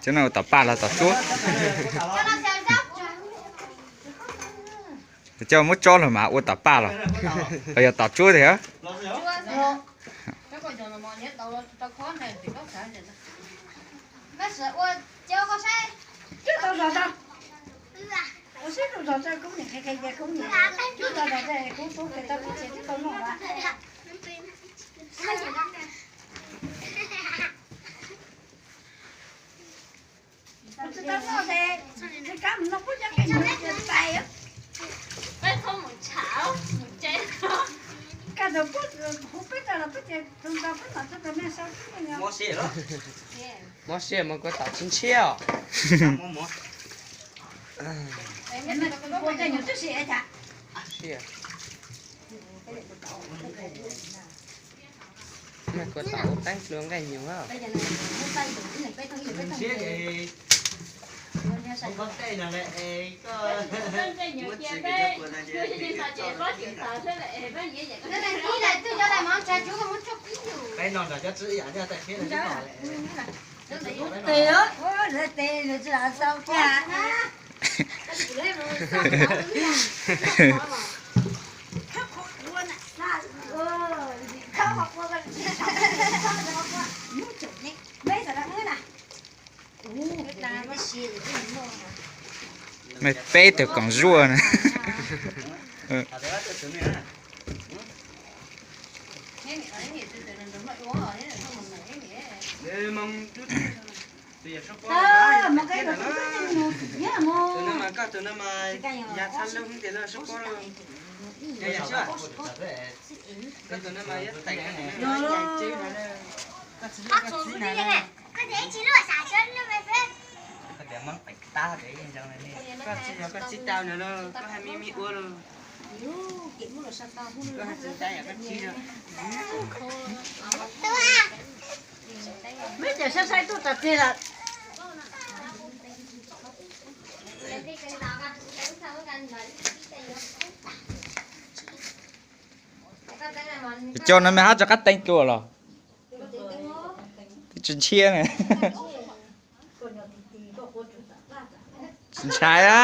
Cov no ua tom paj los tom tsuab? Coj muab tsob los mas ua tom paj los, los yog tom tsuab tiag? Mob siab mas kuv tom tsis ntshiab os. Kuv tom ua teeb hlua nqaij nyuag. Mej peb tug koom zuaj na. Koj tsis tau na, koj hais me me ua los. Koj hais tsis tau yam koj tsis. Meb cov saib saib tuaj tas tseg lawm. Cov no mej hab rov qab teeb dlua los? Twb tsis ntshiab ne. Tsis ntshai a.